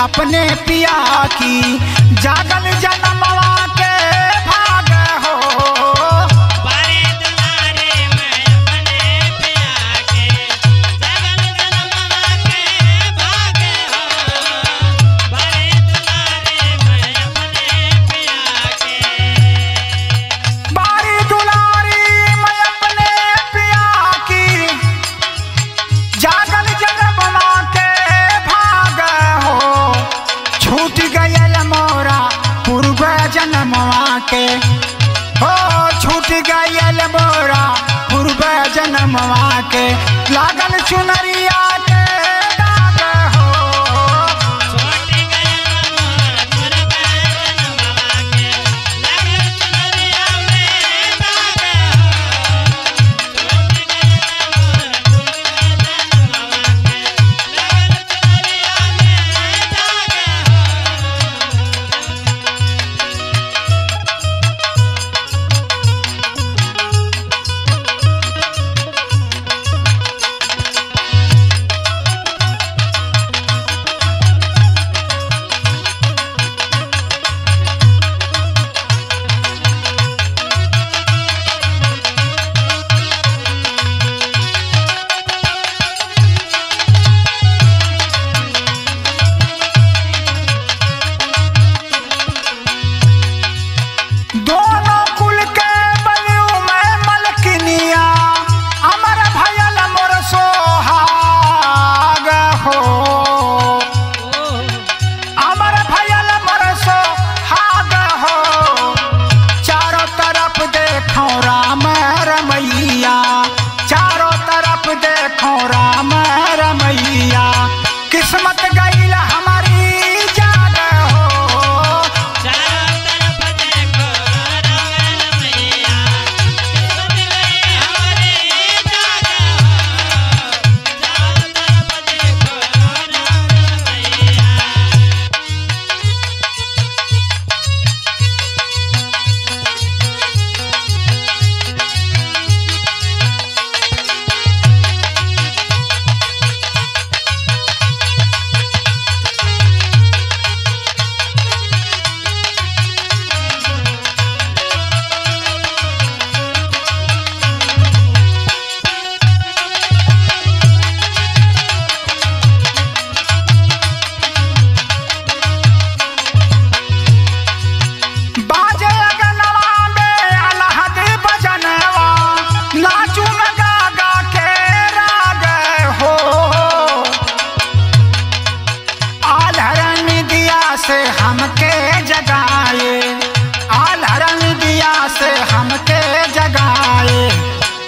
अपने पिया की जागल जनमवा के भाग हो। बारी दुलारी मैं अपने पिया के जागल जनमवा के भाग हो। बारी दुलारी मैं अपने पिया के, बारी दुलारी मैं अपने पिया की जागल जनमवा के भाग हो। छूट गयल मोरा पूर्व जनमवा के हो, छूट गयल मोरा पूर्व जनमवा के लागल चुनरिया के दाग हो। छोट गया मोर पूर्व जनमवा के लागल चुनरिया में दाग हो। छोट गया मोर पूर्व जनमवा के लागल चुनरिया में दाग हो। दोनों कुल के बलियों में मलकिनिया अमर भयल मोर सोहाग हो। अमर भयल मोर सोहाग हो। चारों तरफ देखो राम रमैया, चारों तरफ देखो राम रमैया, किस्मत गईल हमारी जाग हो। चारों तरफ देखो राम रमैया, किस्मत गई हमारी जाग हो। चारों तरफ देखो राम रमैया। बाजे अगनवा में अलहद बजनवा, नाचू में गा गा के राग हो। आलहरन दिया से हमके जगाए, आलहरन दिया से हमके जगाए,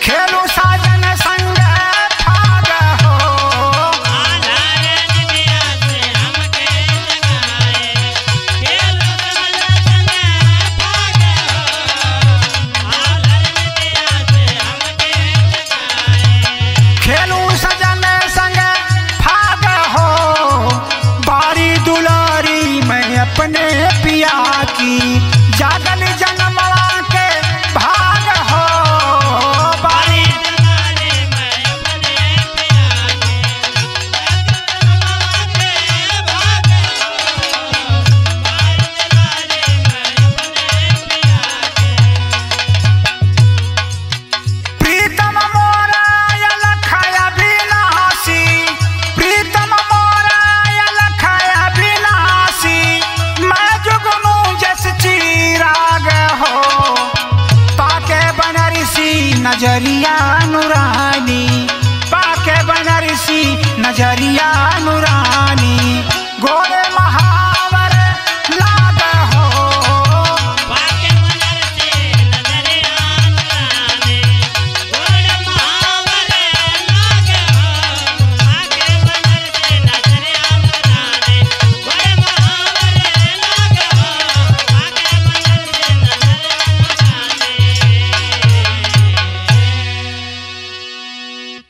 खेलू साजन संग फाग हो। आलहरन दिया से हमके जगाए, खेलो साजन संग भाग हो। आलहरन दिया से हमके जगाए, खेलू सजन संग फाग हो। बारी दुलारी मैं अपने पिया की जागल जनमवा के भाग हो। बारी बारी दुलारी मैं अपने पिया के जागल जनमवा के भाग हो। बारी दुलारी मैं अपने पिया के। प्रीतम मोरा लखया बिनासी, प्रीतम मोरा लखया बिनासी, मैं जुगनू जस चिराग हो। पाके बनरसी नजरिया नुरानी।